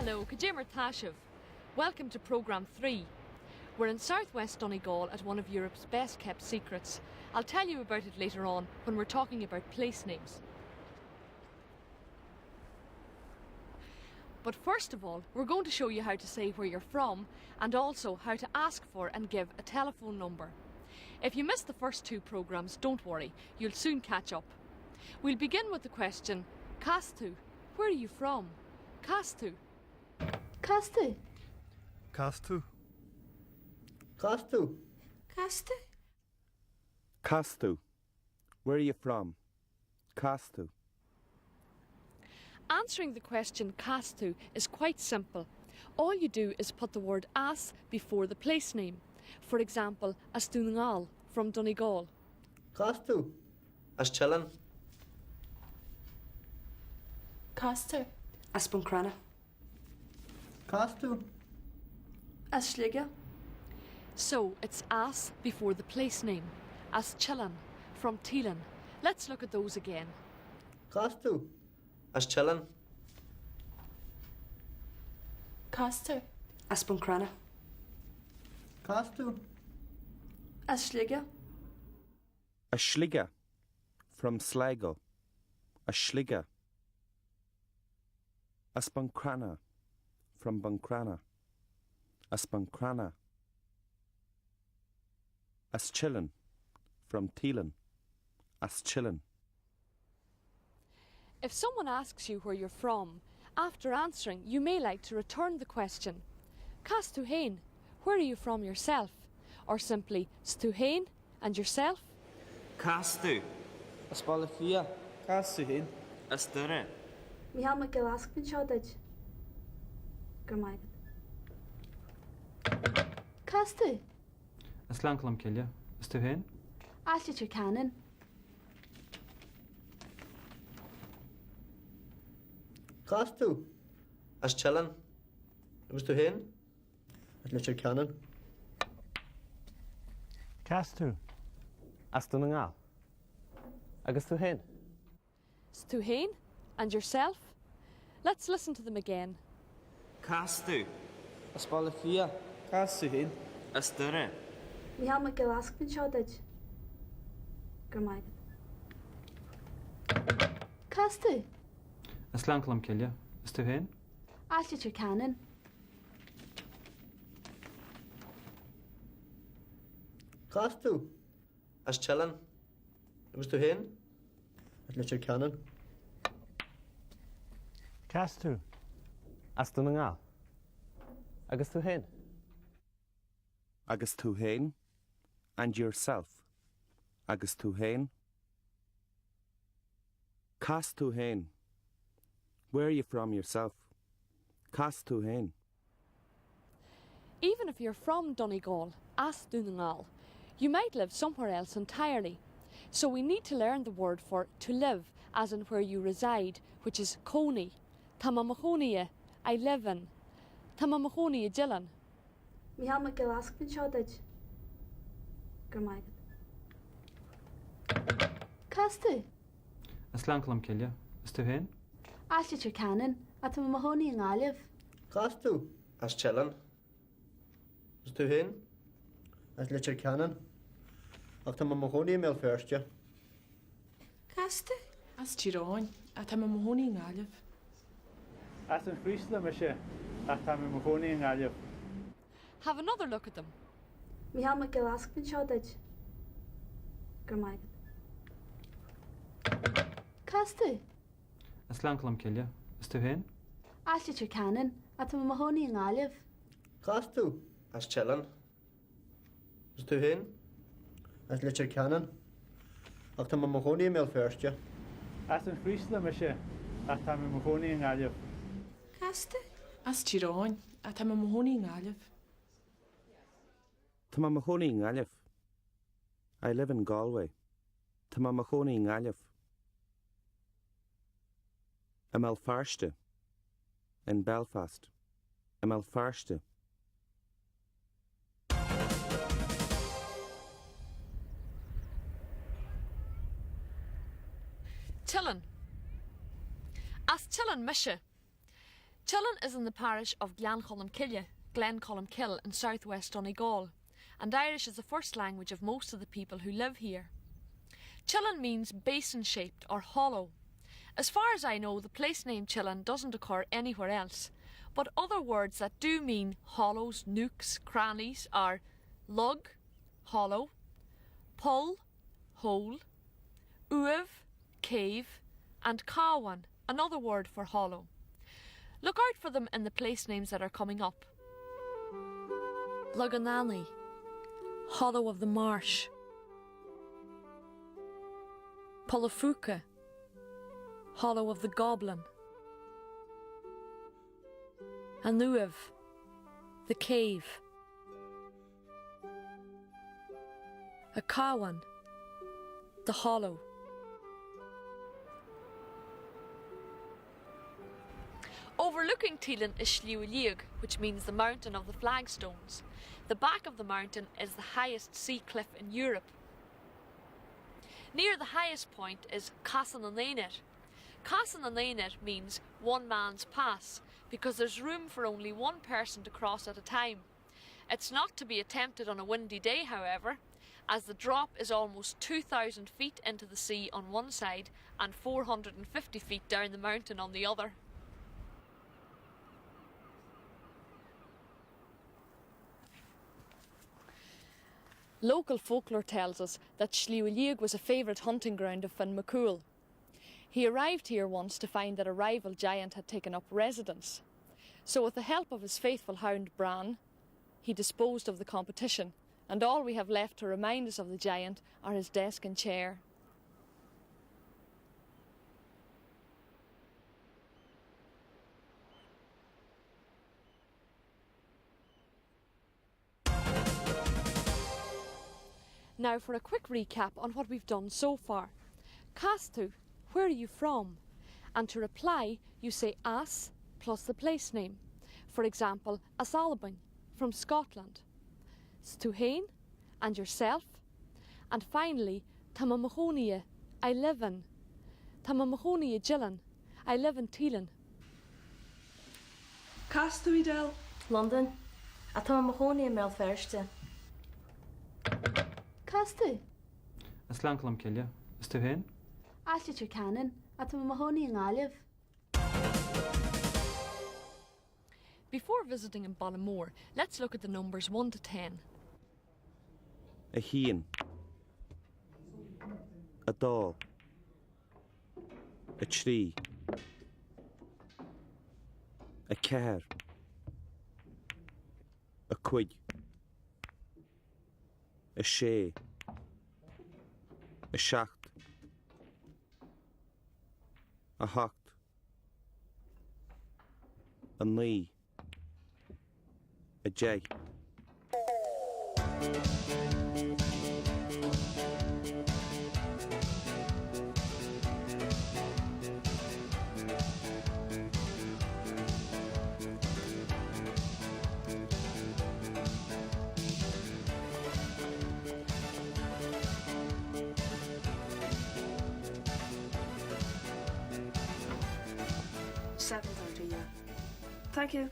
Hello, cad é mar tá sibh. Welcome to programme 3. We're in southwest Donegal at one of Europe's best kept secrets. I'll tell you about it later on when we're talking about place names. But first of all, we're going to show you how to say where you're from and also how to ask for and give a telephone number. If you missed the first two programmes, don't worry, you'll soon catch up. We'll begin with the question, Cá as tú, where are you from? Cá as tú? Cá as tú? Cá as tú? Cá as tú? Cá as tú? Cá as tú? Where are you from? Cá as tú? Answering the question Cá as tú is quite simple. All you do is put the word as before the place name. For example, as Dún na nGall, from Donegal. Cá as tú? As Teileann. Cá as tú? As Buncrana. Cá as tú? As Sligeach. So it's as before the place name. As Teileann, from Teelin. Let's look at those again. Cá as tú? As Teileann. Cá as tú? As Buncrana. Cá as tú? As Sligeach. As Sligeach, from Sligo. As Sligeach. As Buncrana, from Buncrana. As Buncrana. As Teileann, from Teelin. As Teileann. If someone asks you where you're from, after answering, you may like to return the question. Cá as tú féin, where are you from yourself? Or simply, 's tú féin, and yourself? Cá as tú? As Baile Átha Cliath. Cá as tú féin? As Doire. Mícheál Mac Giolla Easpaig anseo duit. Go raibh maith agat. Cá as tú? As Gleann Cholm Cille. Is tú féin? As Leitir Ceanainn. Cá as tú? As Teileann. Agus tú féin? As Leitir Ceanainn. Cá as tú? As Dún na nGall. Agus tú féin? 'S tú féin, and yourself? Let's listen to them again. Cá as tú? As Baile Átha Cliath. Cá as tú féin? As Doire. Mícheál Mac Giolla Easpaig anseo duit. Go raibh maith agat. Cá as tú? As Gleann Cholm Cille. Is tú féin? As Leitir Ceanainn. Cá as tú? As Teileann. Agus tú féin? As Leitir Ceanainn. Cá as tú? As Dún na nGall. Agus tú féin? Agus tú féin? And yourself? Agus tú féin? Cá as tú féin? Where are you from yourself? Cá as tú féin? Even if you're from Donegal, as Dún na nGall, you might live somewhere else entirely. So we need to learn the word for to live, as in where you reside, which is cónaí. Tá mé i mo chónaí i, I live in. Tá mé i mo chónaí i dTeileann. Mícheál Mac Giolla Easpaig anseo duit. Go raibh maith agat. Cá as tú? As Gleann Cholm Cille. Is tú féin? As Leitir Ceanainn, ach tá mé i mo chónaí i nGaillimh. Cá as tú? As Teileann. Is tú féin? As Leitir Ceanainn. Ach tá mé i mo chónaí i mBéal Feirste. Cá as tú? As Tír Eoghain, ach tá mé i mo chónaí i nGaillimh. As an Chraoslach mise, ach tá mé i mo chónaí i nGaillimh. Have another look at them. Mícheál Mac Giolla Easpaig anseo duit. Go raibh maith agat. Cá as tú? As Gleann Cholm Cille. Is tú féin? As Leitir Ceanainn, ach tá mé i mo chónaí i nGaillimh. Cá as tú? As Teileann. Is tú féin? As Leitir Ceanainn. Ach tá mé i mo chónaí i mBéal Feirste. As an Chraoslach mise, ach tá mé i mo chónaí i nGaillimh. Cá as tú? As Tír Eoghain, ach tá mé i mo chónaí i nGaillimh. Tá mé i mo chónaí i nGaillimh. I live in Galway. Tá mé i mo chónaí i nGaillimh. I mBéal Feirste. In Belfast. I mBéal Feirste. Teileann. As Teileann mise. Teelin is in the parish of Gleanncholmcille, Glencolmcille in southwest Donegal, and Irish is the first language of most of the people who live here. Chillon means basin-shaped or hollow. As far as I know, the place name Chillon doesn't occur anywhere else, but other words that do mean hollows, nooks, crannies are lug, hollow, pull, hole, uaimh, cave, and kawan, another word for hollow. Look out for them in the place names that are coming up. Laganani, hollow of the marsh. Polafuka, hollow of the goblin. Anuiv, the cave. Akawan, the hollow. Overlooking Teelin is Sliabh Liag, which means the mountain of the flagstones. The back of the mountain is the highest sea cliff in Europe. Near the highest point is Casan an Aonair. Casan an Aonair means one man's pass, because there's room for only one person to cross at a time. It's not to be attempted on a windy day, however, as the drop is almost 2,000 feet into the sea on one side and 450 feet down the mountain on the other. Local folklore tells us that Sliabh Liag was a favourite hunting ground of Finn McCool. He arrived here once to find that a rival giant had taken up residence. So with the help of his faithful hound Bran, he disposed of the competition, and all we have left to remind us of the giant are his desk and chair. Now for a quick recap on what we've done so far. Cá as tú, where are you from? And to reply, you say as plus the place name. For example, as Albain, from Scotland. 'S tú féin, and yourself. And finally, Tá mé i mo chónaí i, I live in. Tá mé i mo chónaí i dTeelin, I live in Teelin. Cá as tú, Edel? Londain. Ach tá mé i mo chónaí i mBéal Feirste. Cá as tú? As Gleann Cholm Cille. Is tú féin? As Leitir Ceanainn. Ach tá mé i mo chónaí i nGaillimh. Before visiting in Baile Móir, let's look at the numbers 1 to 10. 1 2 3 4 5 6 7 8 9 10. 7:30, yeah. Thank you.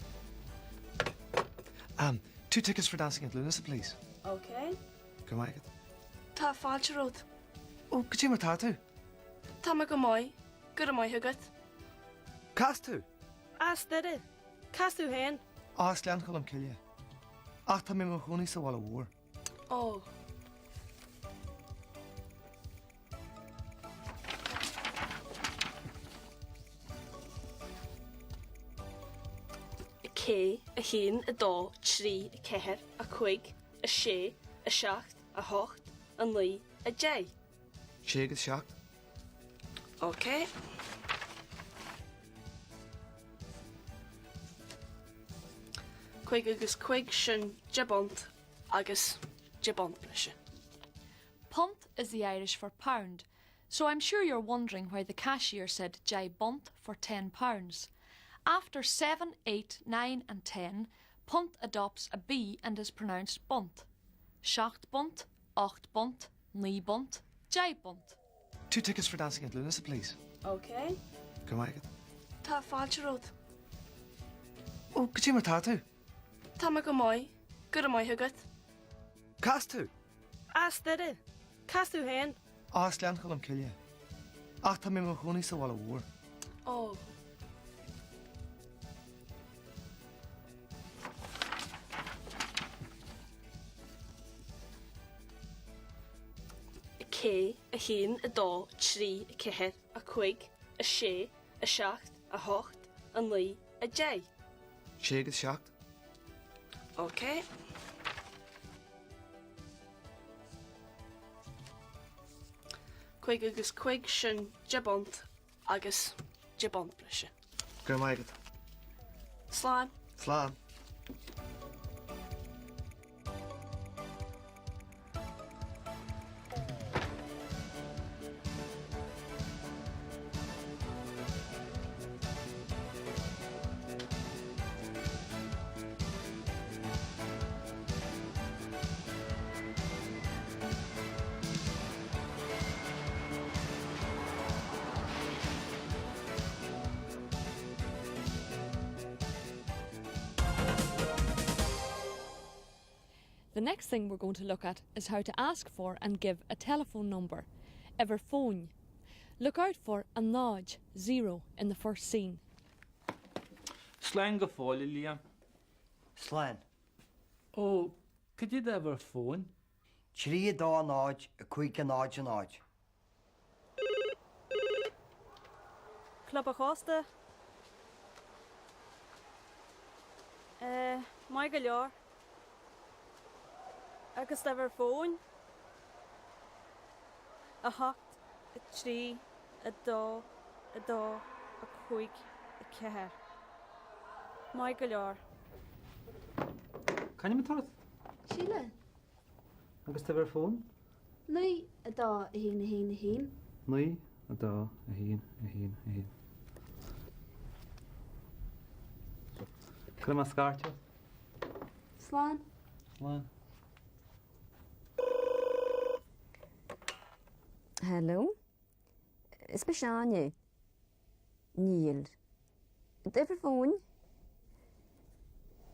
Um, two tickets for Dancing at Lughnasa, please. Okay. Go raibh maith agat. Tá fáilte romhat. Ó, goidé mar tá tú? Tá mé go maith. Go raibh maith agat. Cá as tú? As Doire. Cá as tú féin? Ó, as Gleann Cholm Cille. Ach tá mé i mo chónaí sa bhaile mhór. Ó. K, 1, 2, 3, 4, 5, 6, 7, 8, 9, 10. 6 agus 7. Ok. Cuig agus cuig sin deich bpunt agus deich bpunt breise. Punt is the Irish for pound, so I'm sure you're wondering why the cashier said deich bpunt for ten pounds. After 7, 8, 9 and 10, punt adopts a B and is pronounced bunt. Seacht bpunt, ocht bpunt, naoi bpunt, deich bpunt. Two tickets for Dancing at Lughnasa, please. Ok. Go raibh maith agat. Tá fáilte romhat. Ó, cad é mar tá tú? Tá mé go maith. Go raibh maith agat. Cá as tú? As Doire. Cá as tú féin? Ó, as Gleann Cholm Cille. Ach tá mé i mo chónaí sa bhaile mhór. Ó. C, 1, 2, 3, 4, 5, 6, 7, 8, 9, 10. 6 agus 7. Ok. Cuig agus cuig sin deich bpunt agus deich bpunt breise. Go raibh maith agat. Slán. Slán. The next thing we're going to look at is how to ask for and give a telephone number. Uimhir fóin. Look out for a náid, zero, in the first scene. Slán go fóill, a Liam. Slán. Ó, cad é d'uimhir fóin? 3 2 0 5 0 0. Club an Chósta. Eh, maith go leor. Agus d'uimhir fóin? 8, 3, 2, 2, 5, 4. Maith go leor. C'ainm atá ort? Síle. Agus d'uimhir fóin? 9, 2, 1, 1, 1. 9, 2, 1, 1, 1. Cuirfidh mé scairt ort. Slán. Slán. Hello. Is mise Áine. Níl. D'uimhir fóin?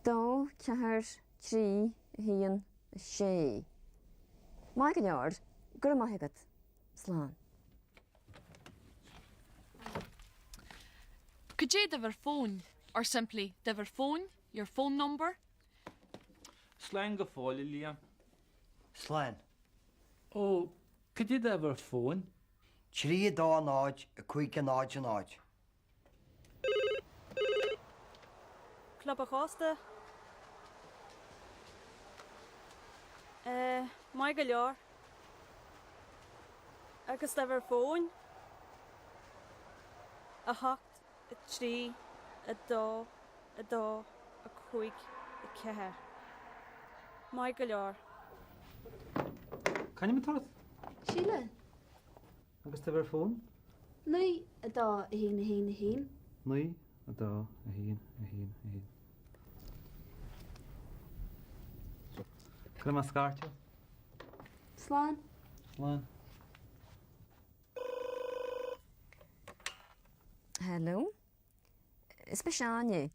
2, 4, 3, 1, 6. Maith go leor. Go raibh maith agat. Slán. Cad é d'uimhir fóin? Or simply, d'uimhir fóin, your phone number? Slán go fóill, a Liam. Slán. Ó, cad é d'uimhir fóin? 3 2 0 5 0 0. Club an Chósta. Eh, maith go leor. Agus d'uimhir fóin? 8, 3, 2, 2, 5, 4. Maith go leor. C'ainm atá ort? Síle. Agus d'uimhir fóin? 9, 2, 1, 1, 1. 9, 2, 1, 1, 1. Cuirfidh mé scairt ort. Slán. Slán. Hello. Is mise Áine.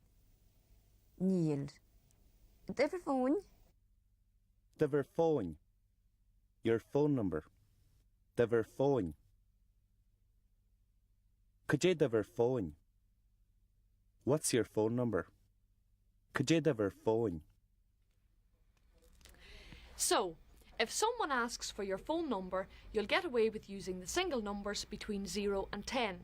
Níl. D'uimhir fóin? D'uimhir fóin. Your phone number. D'uimhir fóin. Cad é d'uimhir fóin? What's your phone number? Cad é d'uimhir fóin? So, if someone asks for your phone number, you'll get away with using the single numbers between 0 and 10.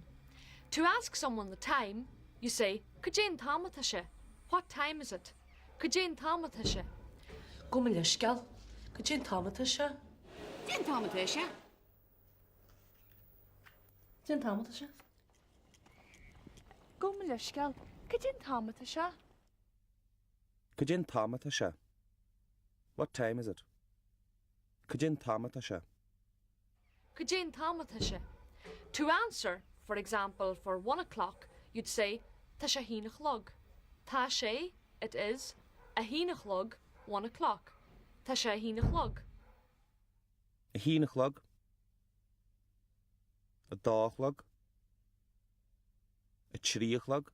To ask someone the time, you say, Cad é an t-am atá sé? What time is it? Cad é an t-am atá sé? Gabh mo leithscéal. Cad é an t-am atá sé? Cad é an t-am atá sé? Cad é an t-am atá sé? Gabh mo leithscéal. Cad é an t-am atá sé? Cad é an t-am atá sé? What time is it? Cad é an t-am atá sé? Cad é an t-am atá sé? To answer, for example, for one o'clock, you'd say Tá sé a haon a chlog. Tá sé, it is, a haon a chlog, one o'clock. Tá sé a haon a chlog. A haon a chlog. A dó a chlog. A trí a chlog.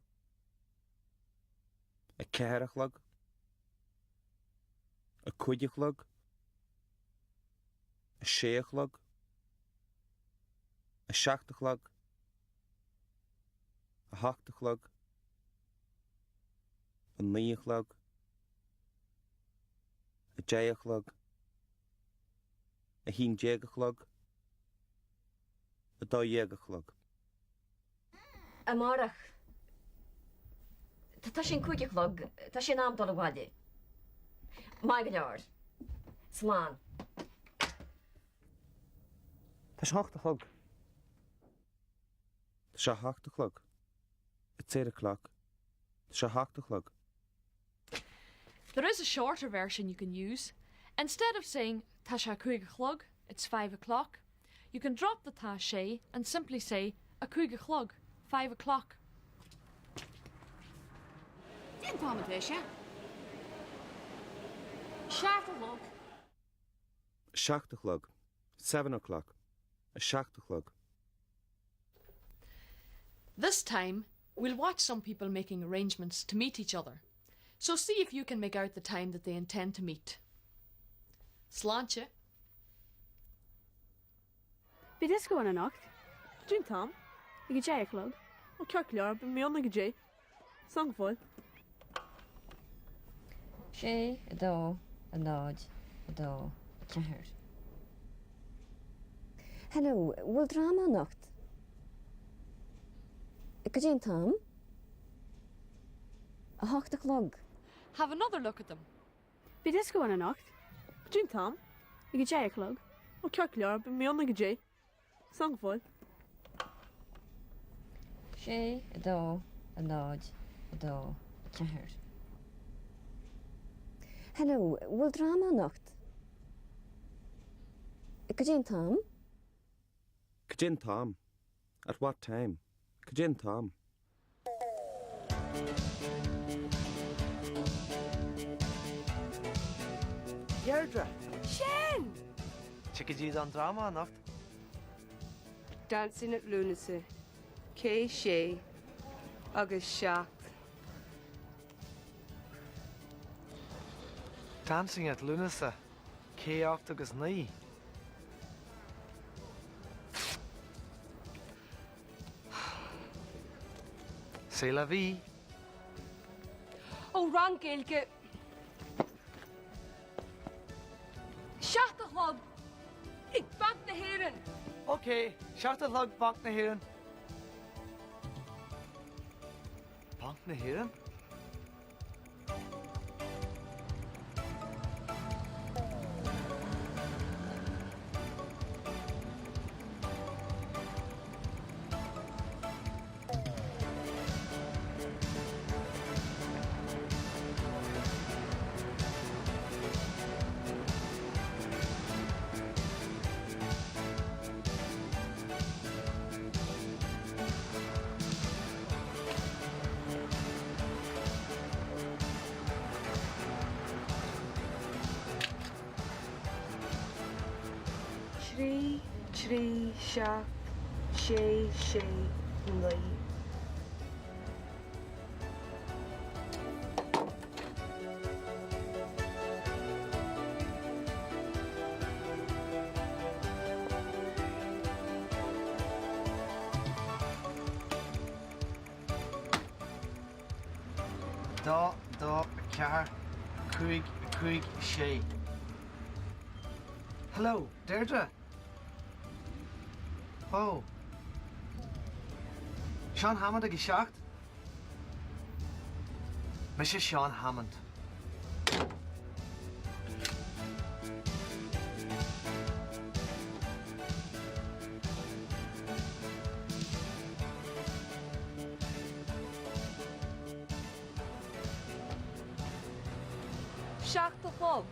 4 a chlog, 5 a chlog, 6 a chlog, 7 a chlog, 8 a chlog, 9 a chlog, 10 a chlog, 11 a chlog, 12 a chlog. Amárach. Tá sé an 5 a chlog, tá sé in am dul abhaile. Maith go leor. Slán. Tá sé 8 a chlog. Tá sé 8 a chlog. It's 8 o'clock. Tá sé 8 a chlog. There is a shorter version you can use. Instead of saying tá sé a cúig a chlog, it's 5 o'clock, you can drop the tá sé and simply say a cúig a chlog, 5 o'clock. Cén t-am atá sé? 7 a chlog. 7 a chlog. 7 o'clock. 7 a chlog. This time, we'll watch some people making arrangements to meet each other. So see if you can make out the time that they intend to meet. Sláinte. Beidh dioscó ann anocht. Cén t-am? Ag a 10 a chlog. Ó ceart go leor, beidh mé ann ag a 10. Slán go fóill. 6, 2, 0, 2, 4. Hello, bhfuil dráma anocht? Cad é an t-am? 8 a chlog. Have another look at them. Beidh dioscó ann anocht. Cad é an t-am? Ag a 10 a chlog. Ó ceart go leor, beidh mé ann ag a 10. Slán go fóill. 6, 2, 0, 2, 4. Hello, bhfuil dráma anocht? Cad é an t-am? Cad é an t-am? At what time? Cad é an t-am? Deirdre! Sin! Ticéidí don dráma anocht. Dancing at Lúnasa, Cé sé agus 7. Dancing at Lúnasa, Cé 8 agus 9. C'est la vie. Ó, rang Gaeilge. 7 a chlog ag Banc na hÉireann! Ok, 7 a chlog Banc na hÉireann. Banc na hÉireann? 3, 3, 7, 6, 6, 9. 2, 2, 4, 5, 5, 6. Hello, Deirdre. Oh. Seán Hammond ag a 7? Mise Seán Hammond. 7 a chlog.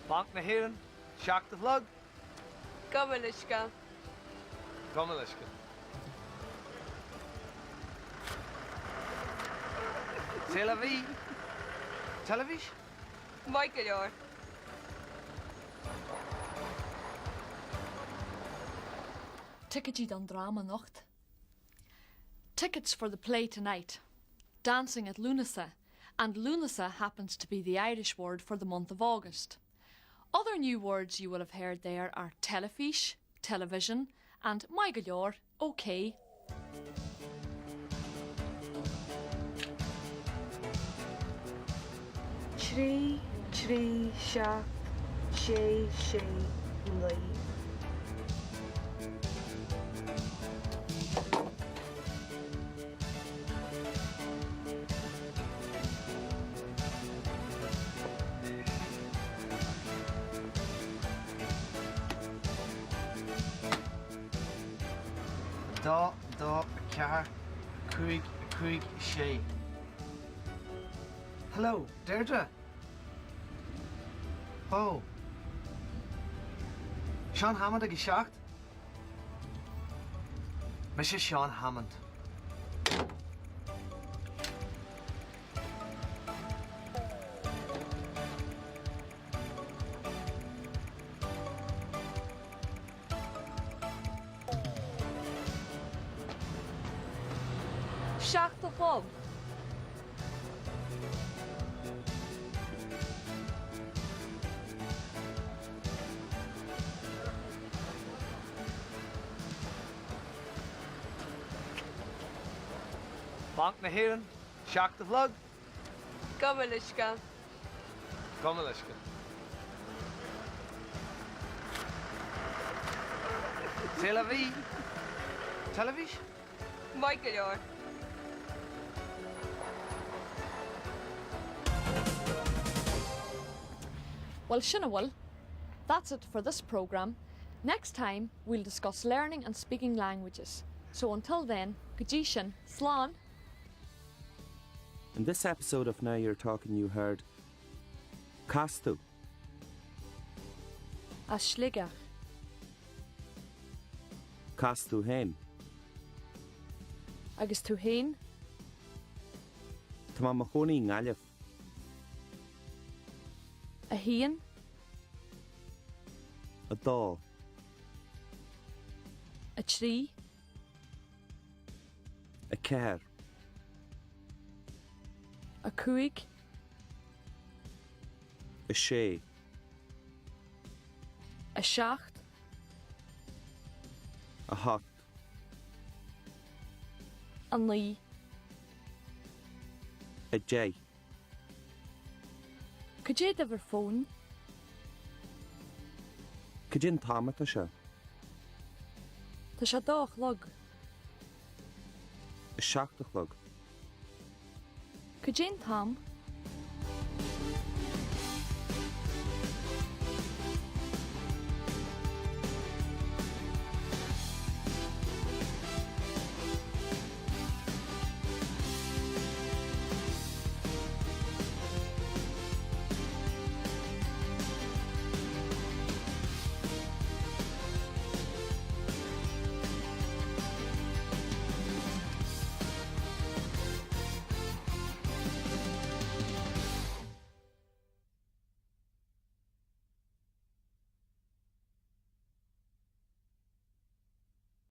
Banc na hÉireann, 7 a chlog. Gabh mo leithscéal. Gabh mo leithscéal. C'est la vie. Teilifís? Maith go leor. Ticéidí don dráma anocht. Tickets for the play tonight. Dancing at Lúnasa, and Lúnasa happens to be the Irish word for the month of August. Other new words you will have heard there are teilifís, television, and maith go leor, okay. Trí, trí, seacht, sé, sé, naoi. 2, 2, 4, 5, 5, 6. Hello, Deirdre. Oh. Seán Hammond ag a seacht? Mise Seán Hammond. Seacht a chlog. Banc na hÉireann, seacht a chlog. Gabh mo leithscéal. Gabh mo leithscéal. C'est la vie. Teilifís? Maith go leor. Well sin a bhfuil. That's it for this programme. Next time we'll discuss learning and speaking languages. So until then, go dtí sin, slán! In this episode of Now You're Talking you heard Cá as tú? As Sligeach. Cá as tú féin? Agus tú féin? Tá mé i mo chónaí i nGaillimh. 1. 2. 3. 4. 5. 6. 7. 8. 9. 10. Cad é d'uimhir fóin? Cad é an t-am atá sé? Tá sé a dó a chlog. 7 a chlog. Cad é an t-am?